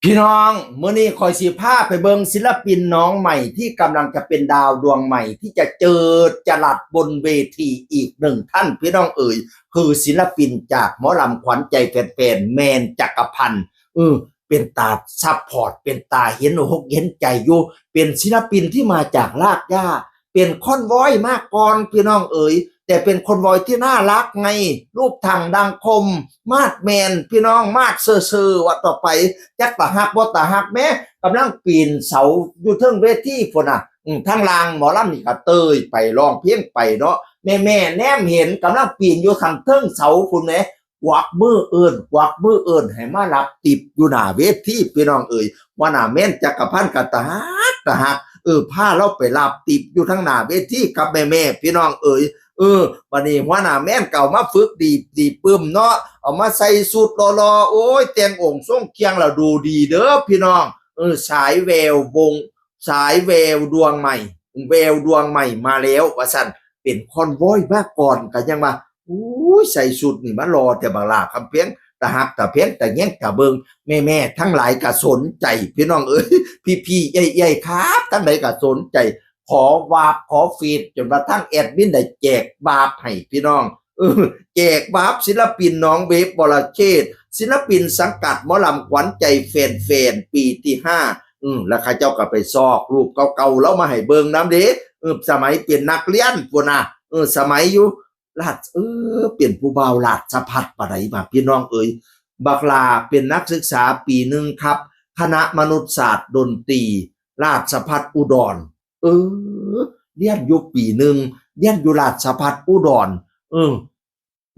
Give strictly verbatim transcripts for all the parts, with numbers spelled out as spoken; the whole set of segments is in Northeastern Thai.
พี่น้อง มื้อนี้ข้อยสิพาไปเบิ่งศิลปินน้องใหม่ที่กำลังจะเป็นดาวดวงใหม่ที่จะเจิดจรัสบนเวทีอีกหนึ่งท่าน พี่น้องเอ๋ย คือศิลปินจากหมอลำขวัญใจแฟนๆ แมนจักรพันธ์ เออ เป็นตาซัพพอร์ต เป็นตาเห็นอกเห็นใจอยู่ เป็นศิลปินที่มาจากรากหญ้า เป็นคอนวอยมาก่อน พี่น้องเอ๋ย แต่เป็นคอนวอยที่น่ารักไง รูปร่างดังคม มาดแมน พี่น้อง มาดเซอร์ๆ ว่าต่อไป จักตาฮักบ่ตาฮักแม้ กำลังปีนเสาอยู่เทิงเวทีพุ้นน่ะ อืม ทางล่างหมอลำนี่ก็เตยไปร้องเพลงไปเนาะ แม่ๆ แนมเห็นกำลังปีนอยู่ข้างเทิงเสาพุ้นแหม กวักมือเอิ้น กวักมือเอิ้นให้มารับติปอยู่หน้าเวที พี่น้องเอ๋ย หัวหน้าแมนจักรพันธ์ก็ตาฮักตาฮัก เออ พาลาวไปรับติปอยู่ทางหน้าเวทีกับแม่ๆ พี่น้องเอ๋ย เออ บัดนี้หัวหน้าแมนก็เอามาฝึกดี ดีปึ้มเนาะ เอามาใส่ชุดหล่อๆ โอ้ย แต่งองค์ทรงเครื่องแล้วดูดีเด้อพี่น้อง เออ สายแวววง สายแววดวงใหม่ แววดวงใหม่มาแล้ว ว่าซั่น เป็นคอนวอยมาก่อน ก็ยังว่า โอ้ย ใส่ชุดนี่มาหล่อแต่บักหล้าคำแพง ตาฮักตาแพง ตาแยงตาเบิ่ง แม่ๆ ทั้งหลายก็สนใจ พี่น้องเอ๋ย พี่ๆ ใหญ่ๆ ครับ ทั้งหลายก็สนใจ ขอวาบขอเฟซ จนว่าทางแอดมินได้แจกวาบให้พี่น้อง เออ แจกวาบศิลปินน้องเวฟ วรเชษฐ์ ศิลปินสังกัดหมอลำขวัญใจแฟนๆ ปีที่ห้า อืม แล้วเขาเจ้าก็ไปซอกรูปเก่าๆ ลาวมาให้เบิ่งนำเด้ เออ สมัยเป็นนักเรียนพุ้นน่ะ เออ สมัยอยู่ราช เออ เป็นผู้บ่าวราชภัฏปานใดบาดพี่น้องเอ๋ย บักหล้าเป็นนักศึกษาปีหนึ่งครับ คณะมนุษยศาสตร์ดนตรี ราชภัฏอุดร เออ เรียนอยู่ปีหนึ่ง เรียนอยู่ราชภัฏอุดร เออ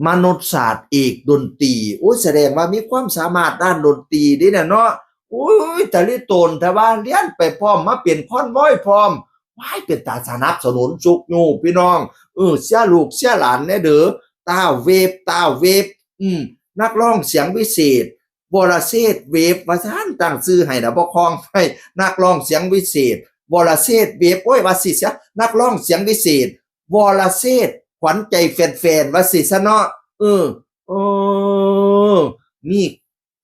มนุษยศาสตร์เอกดนตรี โอ้ย แสดงว่ามีความสามารถด้านดนตรีเด้เนี่ยเนาะ โอ้ย ตะลิโตน แต่ว่าเรียนไปพร้อม มาเป็นคอนวอยพร้อม ว้าย เป็นตาสนับสนุนชุกยูพี่น้อง เออ เสียลูกเสียหลานแน่เด้อ ตาเวฟ ตาเวฟ อืม นักร้องเสียงวิเศษ วรเชษฐ์เวฟ ว่าซั่น ตั้งชื่อให้นะ บ่คล้องไผ นักร้องเสียงวิเศษ วรเชษฐ์เวฟ โอ้ย ว่าสิเสีย นักร้องเสียงวิเศษ วรเชษฐ์ ขวัญใจแฟนๆ ว่าสิซะเนาะ เออ เออ มี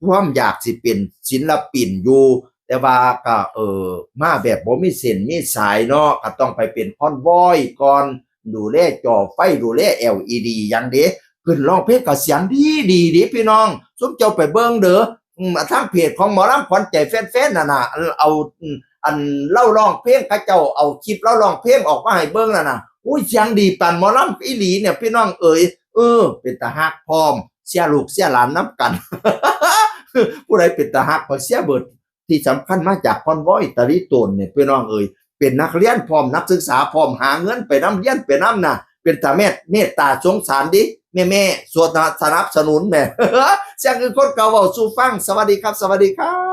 ความอยากสิเป็นศิลปินอยู่ แต่ว่าก็ เออ มาแบบบ่มีเส้นมีสายเนาะ ก็ต้องไปเป็นคอนวอยก่อน ดูแลจอไฟ ดูแล แอลอีดี หยังเด้ ขึ้นร้องเพลงก็เสียงดีดีเด้พี่น้อง ซุมเจ้าไปเบิ่งเด้อ อืม ทางเพจของหมอลำขวัญใจแฟนๆ นั่นน่ะ เอา อืม อันลาวร้องเพลง เขาเจ้าเอาคลิปลาวร้องเพลงออกมาให้เบิ่งนั่นน่ะ อุ้ย เสียงดีปานหมอลำอีหลีเนี่ยพี่น้องเอ๋ย เออ เป็นตาฮักพร้อม เสียลูกเสียหลานนำกัน ผู้ใดเป็นตาฮักก็เสียเบิด ที่สำคัญมาจากคอนวอยตะลิโตนเนี่ยพี่น้องเอ๋ย เป็นนักเรียนพร้อม นักศึกษาพร้อม หาเงินไปนำ เรียนไปนำน่ะ เป็นตาแม่เมตตาสงสารเด้ แม่ๆ สนับสนุนแหม เสียงคือคนเก่าเว้าสู่ฟัง สวัสดีครับ สวัสดีครับ